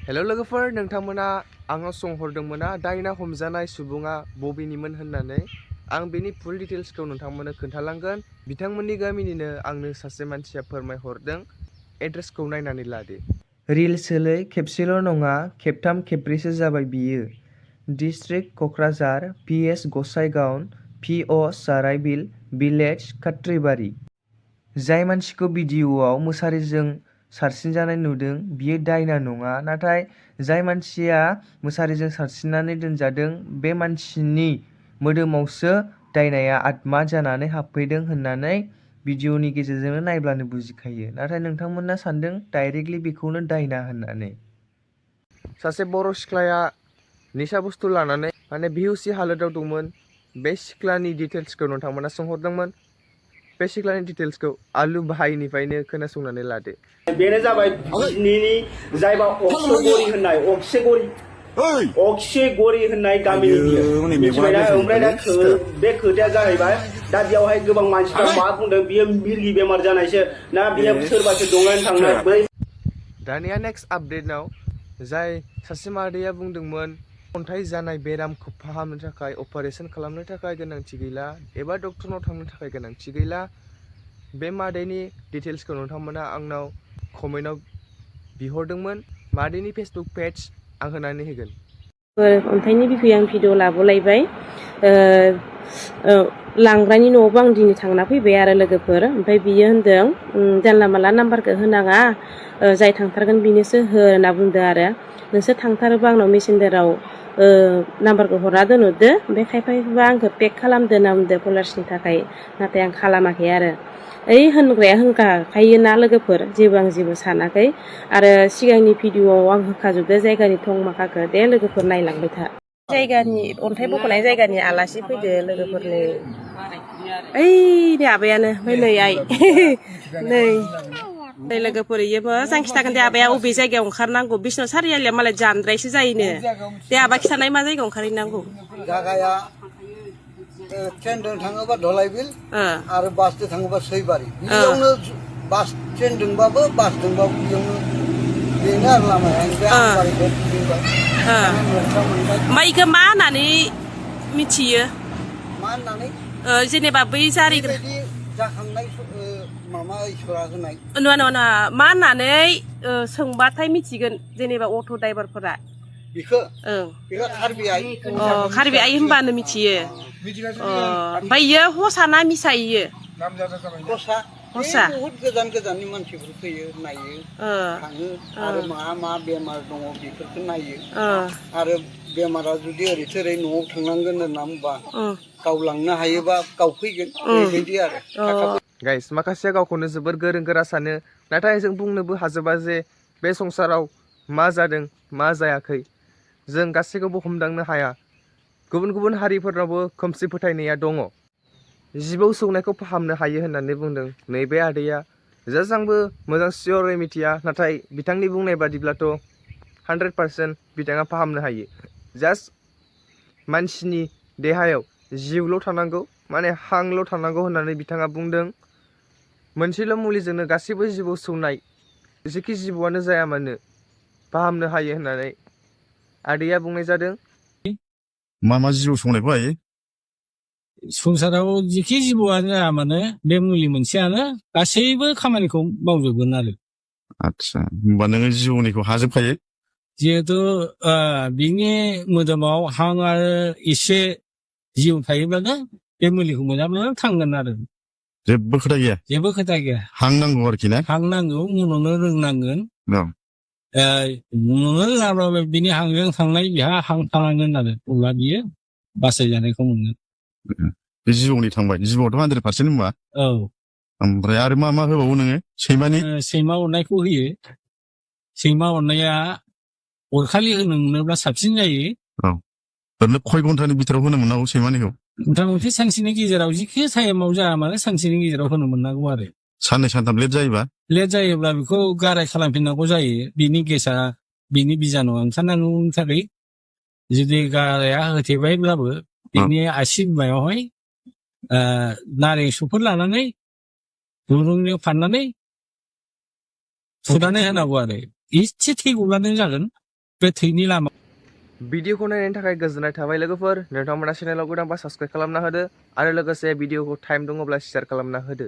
हेल' लोगोफोर नोंथांमोना आंनाव सोंहरदोंमोना दायना हमजानाय सुबुङा बबेनिमोन होननानै आं बेनि फुल डिटेल्सखौ नोंथांमोननो खोन्थालांगोन। बिथांमोननि गामिनिनो आंनो सासे मानसिया फोरमायहरदों। एड्रेसखौ नायनानै लादो। रिल्सलै खेबसेल' नङा खेबथाम खेबब्रैसो जाबाय बियो। डिस्ट्रिक्ट क'क्राझार, पिएस गसाइगाव, पिअ साराइबिल, भिलेज खात्रिबारि। जाय मानसिखौ भिडिअ'आव मुसारिजों सारसिनजानाय नुदों बियो दायना नङा, नाथाय जाय मानसिया मुसारिजों सारसिननानै दोनजादों बे मानसिनि मोदोमावसो दायनाया आत्मा जानानै हाबफैदों होननानै भिडिअ'नि गेजेरजोंनो नायब्लानो बुजिखायो। नाथाय नोंथांमोना सानदों डाइरेक्टलि बेखौनो दायना होननानै। सासे बर' सिख्लाया निसा बुस्थु लानानै बेहुसि हालोदाव दंमोन। बे सिख्लानि डिटेल्सखौ नोंथांमोना सोंहरदोंमोन। बे सिख्लानि डिटेल्सखौ आलु भाइनिफ्रायनो खोनासंनानै लादो। बेनो जाबाय बिजनीनि जायबा अक्सेगरी होननाय गामिनि बियो मिथिबायना। ओमफ्राय दा बे खोथाया जाहैबाय दा बेयावहाय गोबां मानसिफ्रा मा बुंदों बियो मिर्गि बेमार जानायसो ना बियो सोरबासो दंनानै थांनाय बै। दानिया नेक्स्ट आपडेटआव जाय सासे मादैया बुंदोंमोन अन्थाइ जानाय बेरामखौ फाहामनो थाखाय अपारेशन खालामनो थाखाय गोनांथि गैला एबा डक्टरनाव थांनो थाखाय गोनांथि गैला। बे मादैनि डिटेल्सखौ नोंथांमोना आंनाव कमेन्टआव बिहरदोंमोन। मादैनि फेसबुक पेज आं होनानै होगोन। अन्थाइनि बिखय आं भिडिअ लाबोलायबाय। लांग्रानि न'आवबो आं दिनै थांना फैबाय आरो लोगोफोर। ओमफ्राय बियो होनदों जानला मानला नाम्बारखौ होनाङा, जाय थांथारगोन बिनोसो हो होनना बुंदो आरो। नोंसोर थांथारोबा आंनाव मेसेन्जाराव नाम्बारखौ हरना दोनहरदो। ओमफ्राय खायफा आंखौ पेक खालामदो होनना बुंदो कलार्सनि थाखाय, नाथाय आं खालामाखै आरो। ओइ होनग्राया होनखाखायोना लोगोफोर, आं जेबो सानाखै। आरो सिगांनि भिडिअआव आं होखाजोबदो जायगानि थं माखाखौ, दे लोगोफोर नायलांबाय था। जायगानि अन्थाइ बख'नाय जायगानि आलासि फैदो लोगोफोरनि। ओइ नै आबायानो, ओमफ्राय नै आइ नै लोगोफोर इयो मोजां खिथागोन दे आबाया अबे जायगायाव ओंखारनांगौ। बिश्नाथ सारियालिया मालाय जानद्रायसो जायोनो। दे आबा खिथानाय मा जायगायाव ओंखारहैनांगौ। जायगाया ट्रेनजों थाङोबा धलाइबिल आरो बासजों थाङोबा सैबारि। बेयावनो बास ट्रेनजोंबाबो बासजोंबाबो बेयावनो बेनो आरो लामाया। ओमफ्राय इखौ मा होननानै मिथियो? मा होननानै जेनेबा बै जारिग्रा जाखांनाय मामा इसोरा होनाय नङा मा होननानै सोंबाथाय मिथिगोन जेनेबा अट' ड्राइभारफोरा बेखौ कार्बि आइ। कार्बि आइ होनबानो मिथियो। ओमफ्राय इयो हसा ना मिसा इयो? हसा। बहुत गोजान गोजाननि मानसिफोर फैयो, नायो, थाङो आरो मा बेमार दङ बेफोरखौ नायो। आरो बेमारा जुदि ओरै थोरै न'आव थांनांगोन होनना बुंबा गावलांनो हायोबा गावफैगोन, बेबायदि आरो। गाइस, माखासेया गावखौनो जोबोर गोरों गोरा सानो, नाथाय जों बुंनोबो हाजोबा जे बे संसाराव मा जादों मा जायाखै। जों गासैखौबो हमदांनो हाया। गुबुन गुबुन हारिफोरनावबो खोमसि फोथायनाया दङ। जिबौ सौनायखौ फाहामनो हायो होननानै बुंदों नैबे आदैया। आंबो मोजां सियरै मिथिया, नाथाय बिथांनि बुंनाय बादिब्लाथ' 100% बिथाङा फाहामनो हायो। जास्ट मानसिनि देहायाव जिउल' थानांगौ, हांल' थानांगौ होननानै बिथाङा बुंदों। मोनसेल' मुलिजोंनो गासैबो जिबौ सौनाय जेखि जिबौआनो जाया मानो फाहामनो हायो होननानै आदैया बुंनाय जादों। मा जिबौ सौनायखौ हायो? संसाराव जेखि जिबौआनो जाया मानो बे मुलि मोनसेयानो गासैबो खामानिखौ मावजोबगोन आरो। आदसा, होमबा नोङो जिबौनिखौ हाजोबखायो? जिहेथु बिनि मोदोमाव हां आरो एसे जिउ थायोब्लानो बे मुलिखौ मोजां थांगोन आरो। जेबो खोथा गैया? जेबो खोथा गैया। हां नांगौ आरोखि ना? हां नांगौ, उनावनो रोंनांगोन। उनावनो रोङाब्लाबो बिनि हांजों थांनाय बिहा हां थानांगोन आरो, अब्ला बियो बासायजानायखौ मोनगोन। बे जिबौनि थांबाय, जिबौआथ' 100% होनबा? औ। ओमफ्राय आरो मा होबावो नोङो? सैमानि? सैमा अरनायखौ होयो। सैमा अरनाया अरखालि होनो मोनोब्ला साबसिन जायो। औ। ओरैनो खय घन्टानि बिथोराव होनो मोननांगौ सैमानिखौ? मथा मथि सानसेनि गेजेराव, जिखि टाइमाव जाया मानो सानसेनि गेजेराव होनो मोननांगौ आरो। साननै सानथाम लेट जायोबा? लेट जायोब्ला बेखौ गाराय खालामफिननांगौ जायो। बिनि गेसा, बिनि बिजानुआ ओंखारनांगौनि थाखाय। जुदि गाराया होथेबायब्लाबो बिनि आसि बिमायावहाय नारें सुफोर लानानै दुरुंजों फाननानै थुनानै होनांगौ आरो। एसे थै गब्लानो जागोन। बे थैनि लामा भिडिअखौ नायनायनि थाखाय गोजोननाय थाबाय लोगोफोर। नोंथांमोना चेनेलाव गोदानबा साबस्क्राइब खालामना होदो आरो लोगोसे भिडिअखौ टाइम दङब्ला शेयार खालामना होदो।